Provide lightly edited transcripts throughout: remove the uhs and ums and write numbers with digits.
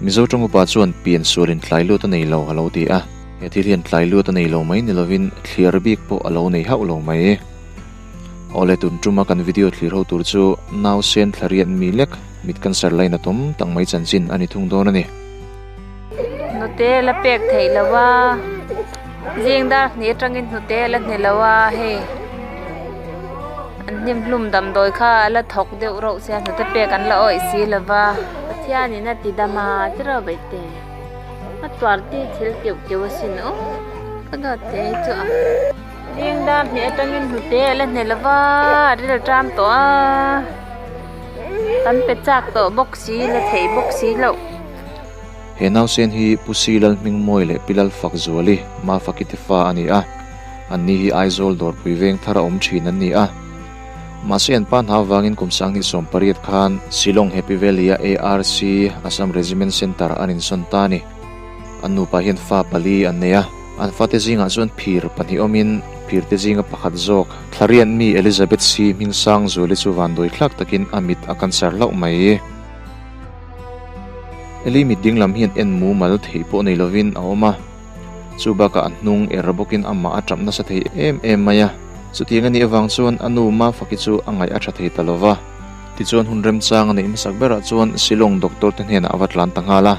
Mizo tawng upa chuan pian sualin tlai lut a nei lo a lo ti a, he thil hian tlai lut a nei lo mai ni lovin thliar bik pawh a lo nei hauh lo mai. Awle tun tuma kan video thlir ho tur chu nausen thlariat mi lek mit cancer lain a tawm tak mai chanchin a ni thung dawn a ni. Hnute la pek theih lo a, zing dar hnih atangin hnute la hne lo a hei an hnim hlum damdawi kha a la thawk deuh reuh sia hnute pek an la awih si lo va Pathianin a ti dam a tiraw baihte a tuar ti thil keuh keuh asin aw ka dawt te hi chu a zing dar hnih atangin hnute a la hne lo va a ril ṭam tawh a kan pe chak tawh bawk si la theih bawk si loh. He nausen hi Pu Si Lalhmingmawi leh Pi Lalfakzuali, Mafaki te fa a ni a, anni hi Aizawl dawrpui veng thar a awm thin an ni a. Mahse an pa hna avangin kum 2018 khan Shillong Happy Valley-a ARC, Assam Regiment Centre, an insawn ta a ni. An nupa hian fa pali an nei a, an fate zingah chuan phir pahnih awmin phirte zinga pakhat zawk Thlarian mi Elizabeth Si Hmingsangzuali chu vanduai thlak takin a mit a cancer hlauh mai. Eli mit ding lam hian en mumal theih pawh nei lovin a awm a, chu bakah a hnung er bawkin amah a tap nasa thei em em mai a. Chutiang a nih avang chuan a nu Mafaki chu a ngaih a tha thei ta lo va. Tichuan hun remchang a neih hmasak berah chuan Shillong doctor te hnenah a va tlan ta nghal a.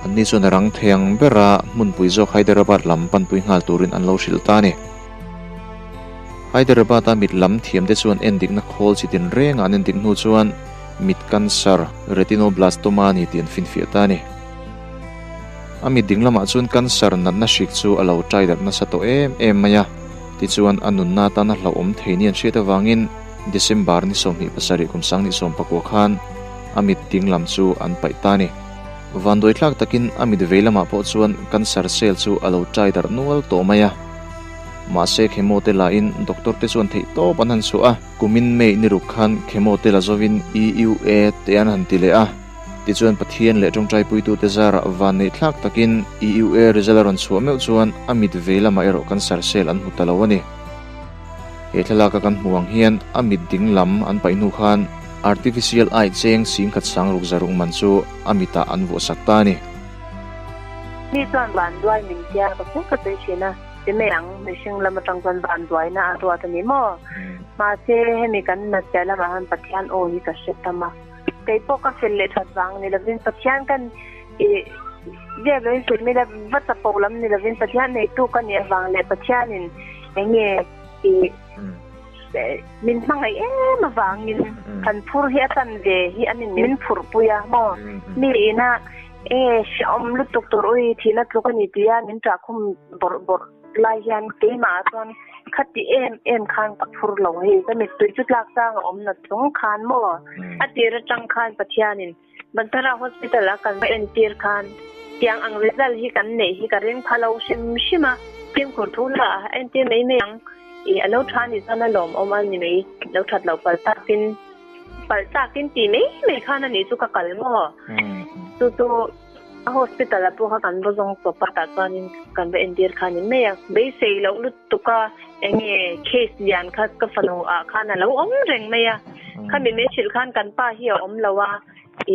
Anni chuan a rang thei ang bera hmunpui zawk Hyderabad lam panpui nghal turin an lo hrilh ta a ni. Hyderabad-a mit lam thiamte chuan endikna khawl chi tinrengah an endik hnu chuan mit cancer, retinoblastoma a ni tih an finfiah ta a ni. A mit ding lamah chuan cancer natna hrik chu a lo tai darh nasa tawh em em mai a, tichuan a nunna atana hlauhawm thei ni an hriat avangin December ni 27 kum 2019 khan a mit ding lam chu an paih ta a ni. Vanduai thlak takin a mit vei lamah pawh chuan cancer cell chu a lo tai darh nual tawh mai a. Mahse chemo te lahin doctor te chuan theih tawp an han chhuah a, kumin May ni ruk khan chemo te la zovin EUA te an han ti leh a, tichuan Pathian leh tawngtaipuitute zarah van neih thlak takin EUA result a rawn chhuah meuh chuan a mit vei lamah erawh cancer cell an hmu ta lo a ni. He thlalaka kan hmuh ang hian a mit ding lam an paih hnu khan artificial eye cheng singkhat sang ruk zaruk man chu a mitah an vuahsak ta a ni. Mi chuan vanduai min tia ka fur ka sawi thin a, ti mai ang, mihring lam atang chuan vanduaina a ruat a ni maw? Mahse, hemi kan nat piah lamah hian Pathian aw hi ka hre tam a, kei pawh ka fel leh that vang ni lovin Pathian kan ih ziak lovin fel mai la, va chapo lam ni lovin Pathian neitu ka nih avang leh Pathianin eng nge ih min hmangaih em avangin kan phur hi a tan ve hi a ni min phurhpui a maw? Mi ina E, hrehawm lutuk tur ui thihna tluk a ni tia min ṭah khum bawrh bawrh lai hian keimah ah chuan khati em em khan ka phur lo hei ka mittui chu tlak chang a awm nat chung khan maw a tir atang khan Pathianin Banthara Hospital a kan va entir khan tiang ang result hi kan neih hi ka ring pha lo hrim hrim a, fimkhur thu lah a entir mai mai ang i a lo ṭha ni chuan a lawmawm a ni mai lo ṭhat loh palh takin. Palh takin tih mai mai khan a nih chu ka kal maw? Chu chu a hospital ah pawh kha kan va zawng chawp a tah chuanin kan va entir kha a ni mai a. Beisei loh lutuk a enge case lian kha ka fanu ah khan a lo awm reng mai a. Khami mai hrilh khan kan pa hi a awm lo a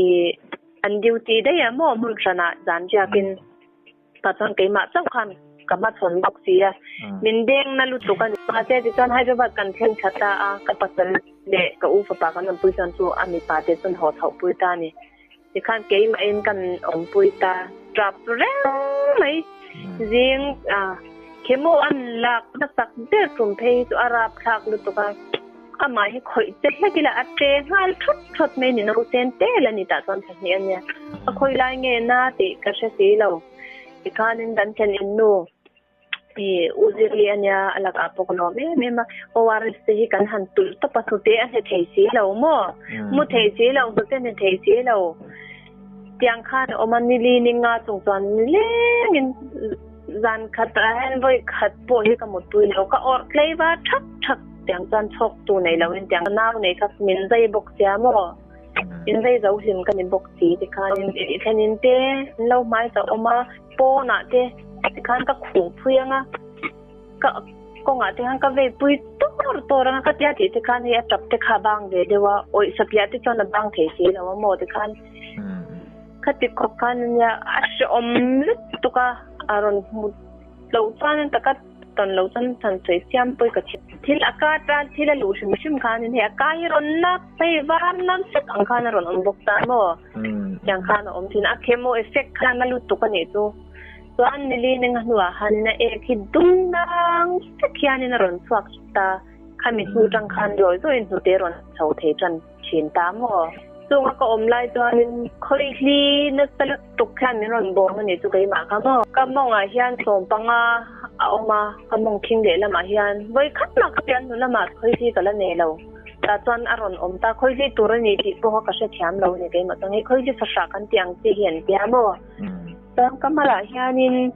ih an duty daih a maw hmun hranah zan riakin. Tah chuan keimah chauh khan ka hmachhawn bawk si a, min deng na lutuk a ni. Mahse tichuan Hyderabad kan thleng thla ta a, ka pasal leh ka u fapa kan awmpui chuan chu a mipa te chuan haw chhoh pui ta a ni. Tikhan keimahin kan awmpui ta tap reng mai. Zing chemo an lak hmasak ber tum phei chu a rapthlak lutuk a. Amah hi khawih che hlek ila a che nghal thawt thawt mai ni nausen tel a ni tah chuan thahnih a nia. A khawi lai nge na tih ka hre si lo. Tikhanin kan thlen in nu i u Zirli a nia a lakah pawh ka lawm em em a. ORS te hi kan han tulh tawp a hnute a hne thei si lo maw? Mu thei si lo hnute hne thei si lo. Tiang khan a awm a nili ni nga chung chuan nilengin zan khat ah hian vawi khat pawh hi ka mutpui lo. Ka awrh tlei va thak thak. Tiang chuan chhawk tu nei lo in tiang nau nei kha min zai bawk sia maw? In zai zo hlim ka ni bawk si tikhan i thlen in te an lo hmai chauh awm a pawn ah te. Tikhan ka khuh phui anga ka kawngah te khan ka vei pui tur tur anga ka tia tih te khan hei a tap te kha a bang ve deuh a, awih satliah te chuan a bang thei si lo a maw tikhan khati khawp khan ania a hrehawm lutuk a, a rawn hmu loh chuan taka tawn loh chuan than sawi siam pawi ka chhiat. Thil a ka tan thil a luh hrim hrim khan in hei a ka hi rawn na phei var nam sek ang khan a rawn awm bawk ta maw tiang khan a awm thin a chemo effect khan a lutuk a nih chu. Chuan nili nenga hnuah khanin a ek hi dum nang vek hianin a rawn chhuak ta, khami hnu tang khan zawi zawiin hnute a rawn chho thei tan thin ta maw? Chunga ka awm lai chuanin khawihli nasa lutuk hian min rawn bawm a nih chu keimah kha maw? Ka mawngah hian sawmpanga a awm a, ka mawng khing lehlamah hian vawi khat mah ka pian hnu lamah khawihli ka la nei lo. Tah chuan a rawn awm ta, khawihli tur a ni tih pawha ka hrethiam lo a ni keimah chuan hei khawihli fahrah kan tih ang chi hi an tia maw? Chuan ka hmalah hianin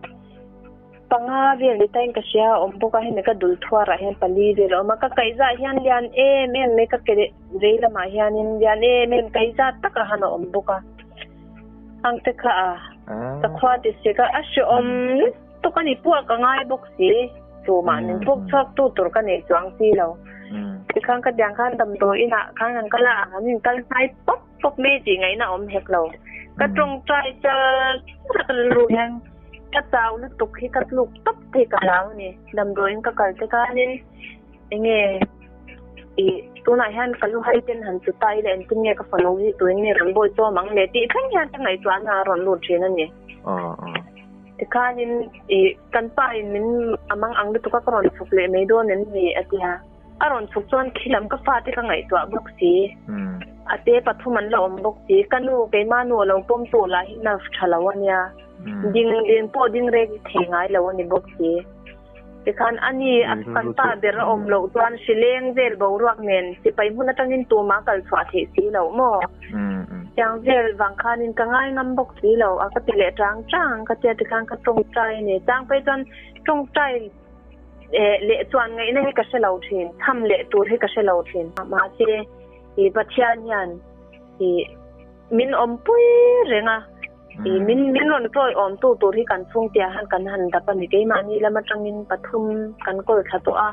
panga vel ni tain ka hria a awm bawk a, hemi ka dul thuarah hian pali vel a awm a, ka kaihzah hian lian em em mai ka ke vei lamah hianin lian em em kaihzah takah han a awm bawk a, ang te kha a ka khua ti sek a, a hrehawm lutuk a ni puak a ngai bawk si, tumah min puak chhuak tu tur ka nei chuang si lo, tikhan ka tiang khan damdawi inah khan kan kal a, an inkal hnai pawp. Pawp mai tih ngaihna awm hek lo. Ka tawngtai chal chal ka rilru hian ka chau lutuk hi ka tluk tawp thei ka hlau a ni. Damdawiin ka kal te khanin enge ih tunah hian ka lu hai ten han chu ta ila engtin nge ka fanu hi tuin nge rawn bawi chawm ang le tih thleng hian ka ngaihtuahna a rawn lut thin a ni. Tikhanin ih kan pa in min a mang ang lutuk a ka rawn chhuk leh mai dawn em ni a tia. A rawn chhuk chuan khilam ka fate ka ngaihtuah bawk si. A te pathum an la awm bawk si. Ka nu, keimah nu a lo pawm tawh lah hi nerve tha lo a nia. Ding ding pawh ding rek thei ngai lo a ni bawk si. Tikhan a ni a kan pa ber a awm loh chuan hrileng vel boruak nen sipai hmun atangin tumah kal chhuah theih si loh maw? Tiang vel vang khanin ka ngai ngam bawk si lo a ka ti leh chang chang ka tia tikhan ka tawngtai a ni. Chang phei chuan tawngtai leh chuan ngaihna hi ka hre lo thin, chham leh tur hi ka hre lo thin. Mahse, i Pathian hian i min awmpui reng a, i min min rawn tawiawmtu tur hi kan chhungtiah han kan han dap a ni. Keimahni lam atangin pathum kan kawl thla tawh a,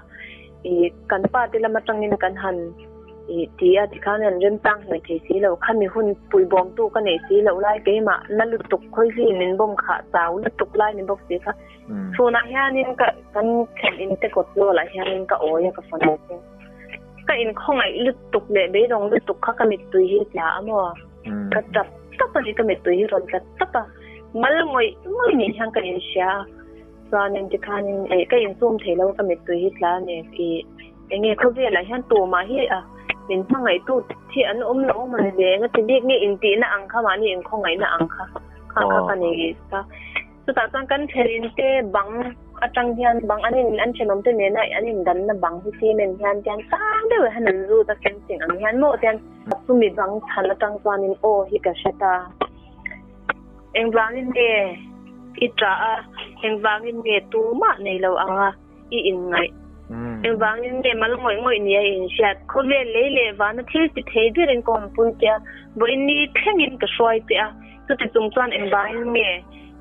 i kan pate lam atangin kan han I ti a, tikhan an remchang hlei thei si lo. Khami hun puibawmtu ka neih si loh lai keimah na lutuk khawihli min bawm khah chau lutuk lai ni bawk si kha. Chhunah hianin ka kan thlen in te kawt zawlah hianin ka awi a ka fanu chu. Ka inkhawngaih lutuk leh beidawng lutuk kha ka mittui hi tla a maw? Ka tap tap a ni ka mittui hi rawn tla tap a. Mal ngawih ngawih nih hian ka inhria a. Chuanin tikhanin ka insum thei lo ka mittui hi tla a ni. I Enge khawvelah hian tumah hi a min hmangaihtu thi an awm lo awm ani le, enga ti bik nge intihna ang kha mahni inkhawngaihna ang kha kha kha ka nei ta. Chutah chuan kan thenin te bang atang hian bang an in an thenawm te nena an indanna bang hi cement hian tian sang deuh hian an zut a fencing ang hian maw tian chumi bang chhan atang chuanin aw hi ka hre ta. Engvangin nge i tah a, engvangin nge tumah nei lo ang a. I inngaih. Engvangin nge mal ngawih ngawih nia i inhriat? Khawvel lei leh vana thil ti thei berin ka awmpui che a, vawiin ni thlengin ka hruai che a. Chuti chung chuan engvangin nge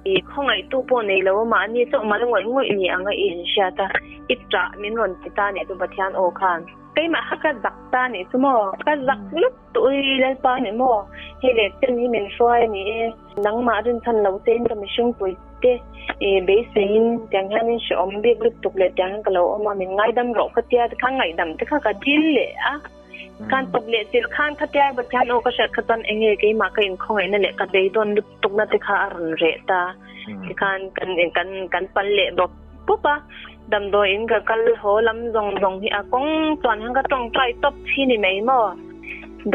i khawngaihtu pawh nei lo a mahni chauh mal ngawih ngawih ni anga i inhriat a, i ṭah min rawn ti ta nih chu Pathian aw khan. Keimah kha ka zak ta nih chu maw? Ka zak lutuk ui Lalpa nih maw? Hei leh chen hi min hruai a ni e. Nangmah rinchhan lo chein ka mihring pui te i beiseiin tiang hianin hrehawm bik lutuk leh tiang hian ka lo awm a, min ngaidam rawh ka tia tikhan ngaihdam te kha ka dil leh a. Khan tawp leh chilh khan khatia Pathian aw ka hriat kha chuan enge keimah ka inkhawngaihna leh ka beidawn lutukna te kha a rawn reh ta. Tikhan kan kan kan pal leh bawk bawk a, damdawiin ka kal haw lam zawng zawng hi a kawng chuan hian ka tawngtai tawp hi ni mai maw.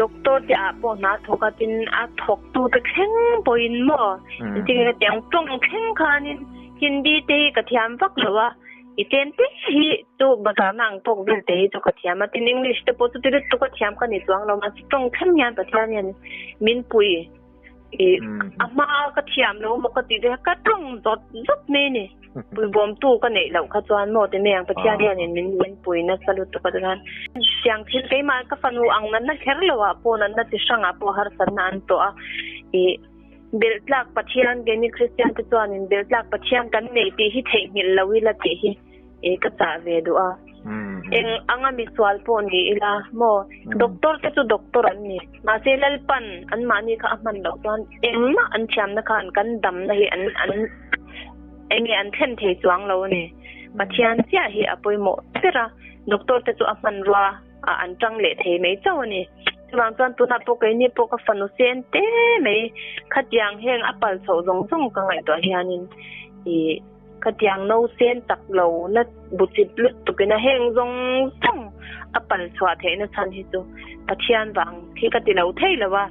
Doctor te ah pawh hna thawk a tin a thawk tu te thleng pawhin maw engtin nge tiang tawng thleng khanin Hindi te hi ka thiam vak lo a i tlem te hi chu bazar na ang tawk vel te hi chu ka thiam a tin English te pawh chuti lutuk a thiam ka ni chuang lo mahse tawng thleng hian Pathian hian min pui i a hma ka thiam lo maw ka tih te ka tawng zawt zawt mai a ni. Puibawmtu ka neih loh kha chuan maw ti mai ang Pathian hianin min min pui nasa lutuk a chuan siang thil keimah ka fanu ang natna kher lo ah pawh natna chi hrangah pawh harsatna an tawh a i. Belh tlak Pathian keini Kristian te chuanin belh tlak Pathian kan nei tih hi theihnghilh lo ila tih hi e ka chah ve duh a. Eng anga misual pawh ni ila maw doctor te chu doctor an ni mahse Lalpan anmahni kha a hman loh chuan engmah an thiamna khan kan damna hi an an enge an thlen thei chuang lo a ni. Pathian chiah hi a pawimawh ber a, doctor te chu a hmanrua ah an tang leh thei mai chauh a ni. Chuvang chuan tunah pawh keini pawh ka fanu sen te mai khatiang heng a pal chhoh zawng zawng ka ngaihtuah hianin ih khatiang no sen tak lo na bu chip lutuk ina heng zawng zawng a pal chhuah theihna chhan hi chu Pathian vang hi ka ti lo thei lo a.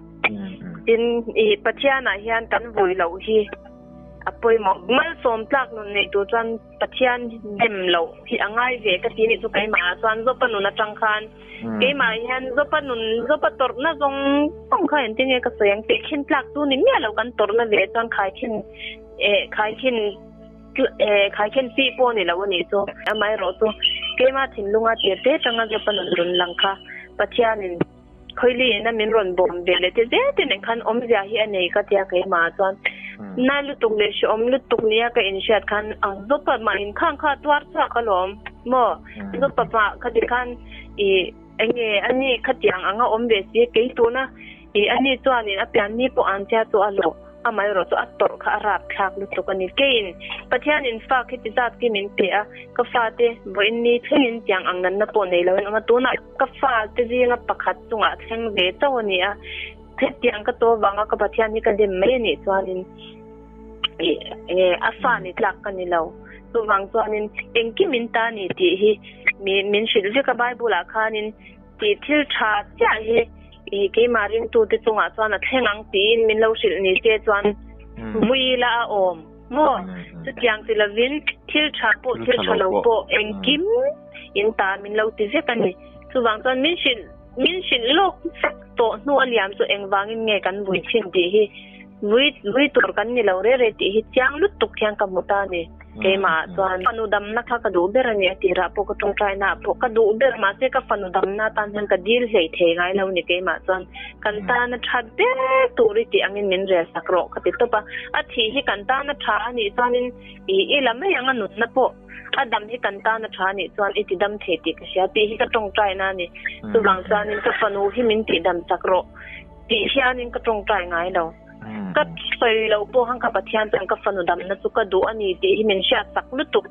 Tin ih Pathianah hian kan vui loh hi a pawimawh. Malsawm tlak nun nei tur chuan Pathian dem loh hi a ngai ve ka ti nih chu keimah ah chuan Zopa nun atang khan keimah hian Zopa nun Zopa tawrhna zawng zawng kha engtin nge ka sawi ang tih khin tlak chu ni miah lo kan tawrhna ve chuan khaikhin eh khaikhin eh khaikhin chi pawh ni lo a nih chu amaherawh chu keimah thinlunga tir te atanga Zopa nun rawn lang kha Pathianin Khawili in a min rawn bawm ve leh te zel te nen khan awmzia hi a nei ka tia keimah ah chuan na lutuk leh hrehawm lutuk nia ka inhriat khan ang zawpa mah in khang kha tuar chhuak alawm maw zawpa mah khati khan ih enge ani khatiang anga awm ve si kei tuna ih ani chuanin a pian ni pawh an tia chu a lawh Amaherawh chu a tawrh kha a rapthlak lutuk a ni. Keiin Pathianin fa khi ti zat khi min pe a, ka fate vawiin ni thlengin tiang ang natna pawh nei loin awm a, tunah ka fate zinga pakhat chungah thleng ve chauh a ni a, hetiang ka taw vanga ka Pathian hi ka dem mai a nih chuanin ih a fa ni tlak ka ni lo. Chuvang chuanin engkim min ta ni tih hi min hrilh vek a, Bible-ah khanin tih thil tha chiah hi i keimah ringtute chungah chuan a thleng ang tiin min lo hrilh ni se chuan vui la a awm maw? Chutiang ti lovin thil tha pawh thil tha lo pawh engkim in ta min lo ti vek a ni. Chuvang chuan min hrilh min hrilh lawk tawh hnu a liam chu engvangin nge kan vui thin tih hi vui vui tur kan ni lo re re tih hi chiang lutuk hian ka hmu ta a ni. Keimah ah chuan fanu damna kha ka duh ber a ni a tirah pawh ka tawngtaina ah pawh ka duh ber mahse ka fanu damna atan hian ka dil hlei thei ngai lo ni keimah chuan kan tana tha ber tur i tih angin min rel sak rawh ka ti tawp a, a thih hi kan tana tha a nih chuanin i i la mai ang a nunna pawh a dam hi kan tana tha a nih chuan i ti dam thei tih ka hria tih hi ka tawngtaina a ni chuvang chuanin ka fanu hi min tih dam sak rawh tih hianin ka tawngtai ngai lo. Ka sawi loh pawh khan ka Pathian chuan ka fanu damna chu ka duh a ni tih hi min hriat chak lutuk.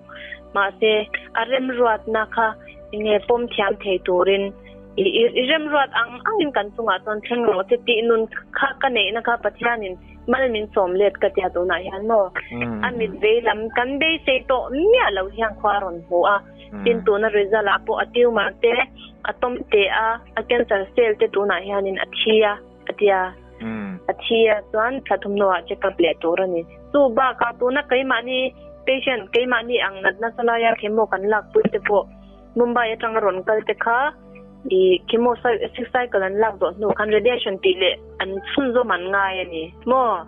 Mahse, a remruatna kha enge pawm thiam thei turin i remruat ang angin kan chungah chuan thleng rawh che tih nun kha ka neihna kha Pathianin mal min sawm let ka tia tunah hian maw a mit vei lam kan beisei tawh miah lo hian khua a rawn hmu a. Tin, tuna result ah pawh a tumor te a tawm te a, a cancer cell te tunah hianin a thi a. A tia. A thi a chuan thla thumhnawh ah check up leh tur a ni. Chu bakah tuna keimahni patient keimahni ang natna chalaia chemo kan lakpui te pawh Mumbai atanga rawn kal te kha ih chemo cycle an lak zawh hnu khan radiation tih leh an chhunzawm an ngai a ni maw?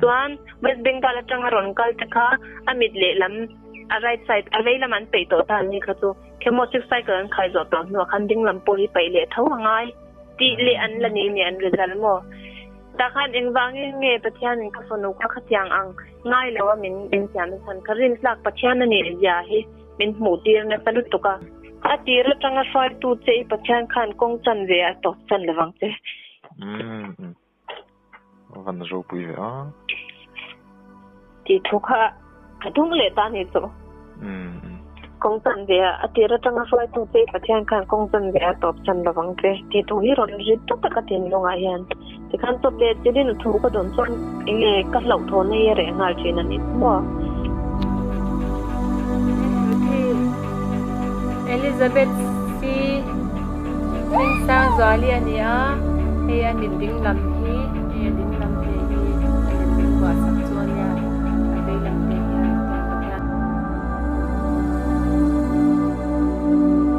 Chuan West Bengal atanga rawn kal te kha a mit lehlam a right side a vei lam an peih tawh ta an ni kha chu chemo cycle an khai zawh tawh hnuah khan ding lam pawh hi peih leh tho a ngai. Tih leh an la nei nih an result maw? Tah khan engvangin nge Pathianin ka fanu kha khatiang ang ngai lo a min min siam a chhan kha rintlak Pathian a nih zia hi min hmuh tir nasa lutuk a. A tir atanga hruaitu che i Pathian khan kawng chan ve a tawp chan lovang che. Umm van ropui ve a. Tih thu kha a tum leh ta ni chu. Kawng chan ve a, a tir atanga hruaitu che i Pathian khan kawng chan ve a tawp chan lovang che tih thu hi rawn ri tawp tak a thinlungah hian. Tikhan chawp leh chilin a thu ka dawn chuan enge ka hlauhthawn hi a reh nghal thin a ni maw? Elizabeth C. Rinsangzuali a ni a, hei a mit ding lam.